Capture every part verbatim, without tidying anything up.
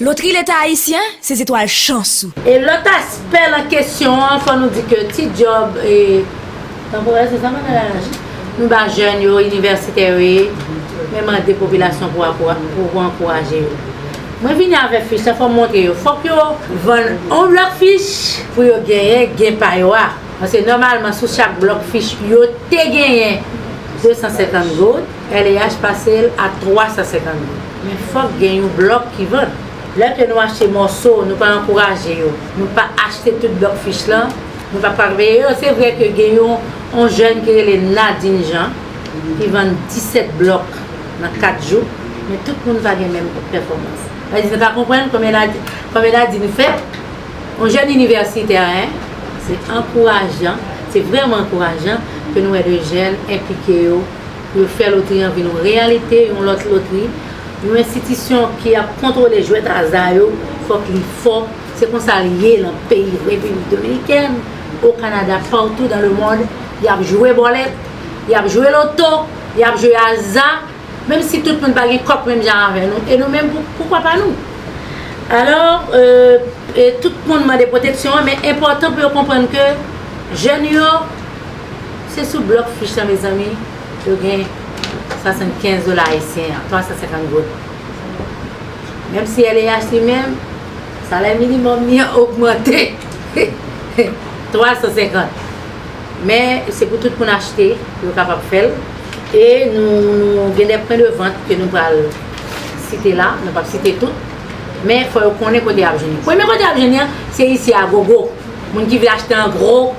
Lotri Leta Ayisyen, se zetwal chans ou. E lòt aspè nan kesyon an, fò nou di ke ti djòb e tanporè, se sa, madan Larache? Nou ba jèn yo, inivèsitè yo ye, men mande popilasyon pou, pou, pou ankouraje yo. Mwen vini avèk fich la, fò m montre yo. Fòk yo vann yon blòk fich pou yo genyen gen pa yo a. Paske nòmalman, sou chak blòk fich, yo te genyen de san senkant goud, L E H pase l a twa san senkant goud. Men fòk gen yon blòk ki vann. Lè ke nou achte mòso, nou pa ankouraje yo. Nou pa achte tout blòk fich lan. Nou pa pa peye yo. Se vre ke gen yon, yon jèn ki rele Nadine Jean, ki vann disèt blòk nan kat jou, men tout moun pa gen menm pèfòmans. Sa vle di, nou ka konprann kòman Nadine, kòman Nadine fè. Yon jèn inivèsitè, en, se ankourajan, se vrèman ankourajan ke nou wè de jèn enplike yo pou yo fè lotri an vin yon reyalite, yon lòt lotri, yon enstitisyon ki ap kontwole jwèt aza yo, fòk li fò. Se konsa l ye nan peyi Repiblik Dominikèn, o Kanada, patou dan le mond, y ap jwe bòlèt, y ap jwe loto, y ap jwe aza, menm si tout moun pa gen kòb menm jan avè nou, e nou menm, pou, poukwa pa nou? Alò, e, e tout moun mande pwoteksyon an, men enpòtan pou yo konprann ke jèn yo, se sou blòk fich lan, mezanmi, yo gen swasannkenz dola ayisyen an, twa san senkant goud. Menm si L E H li menm, salè minimòm li an ogmante twa san senkant. Men se pou tout moun achte, pou yo kapab fè l. E nou, nou gen de pwen de vant ke nou pral site la, nou p ap site tout. Men fò yo konnen kote y ap jwenn li. Premye kote y ap jwenn li an, se isi a gogo. Moun ki vle achte an gwo,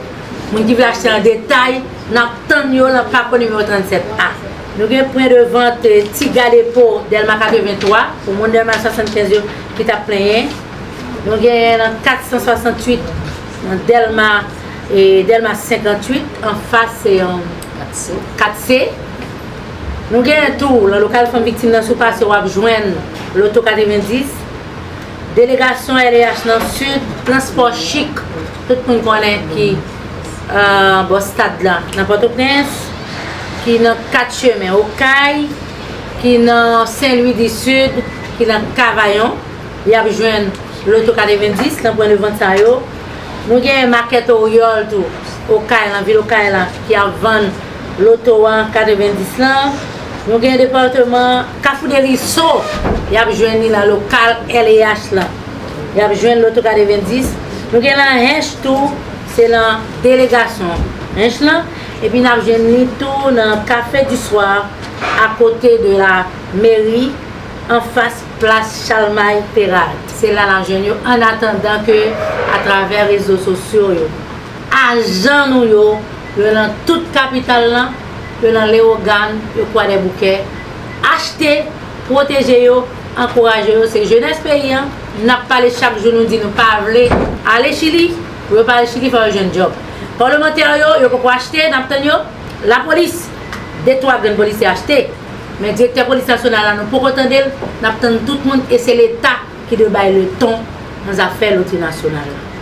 moun ki vle achte an detay, n ap tann yo nan Pako nimewo trannsèt A. Nou gen pwen de vant, eh, Tiga Depo, Dèlma katrevenntwa, pou moun Dèlma swasannkenz yo ki t ap plenyen. Nou gen nan kat san swasanntuit, nan Dèlma, eh, Dèlma senkantuit, anfas, eh, kat C. Nou gen tou, nan lokal fanm viktim nan, si w pase, w ap jwenn Loto katrevendis. Delegasyon L E H nan Sid, Transpò Chik, tout moun konnen ki, eh, bò stad la, nan Pòtoprens, ki nan kat chemen Okay, ki nan Sen Lwi di Sid, ki nan Kavayon. Y ap jwenn Loto katrevendis nan pwen de vant sa yo. Nou gen makèt Oryòl tou, Okay, nan vil Okay la, ki ap vann Loto an katrevendis lan. Nou gen depatman Kafou de Riso, y ap jwenn li nan lokal L E H lan. Y ap jwenn Loto katrevendis. Nou gen nan Hench tou, se nan delegasyon Hench lan. Epi n ap jwenn li tou nan Café du Soir, akote de la meri, anfas plas Chalmay Peralt. Se la n ap jwenn yo, annatandan ke atravè rezo sosyo yo. Ajan nou yo, yo nan tout kapital lan, yo nan Lewogàn, yo Kwadèboukè. Achte, pwoteje yo, ankouraje yo. Se jenès peyi an, n ap pale chak jou, nou di nou pa vle ale Chili. Pou yo pa al Chili, fò yo jwenn djòb. Palmantè yo, yo poko achte, n ap tann yo. Lapolis, de twa grenn polisye achte. Men direktè polis nasyonal la, nou poko tande l, n ap tann tout moun, e se Leta ki dwe bay le ton nan zafè lotri nasyonal la.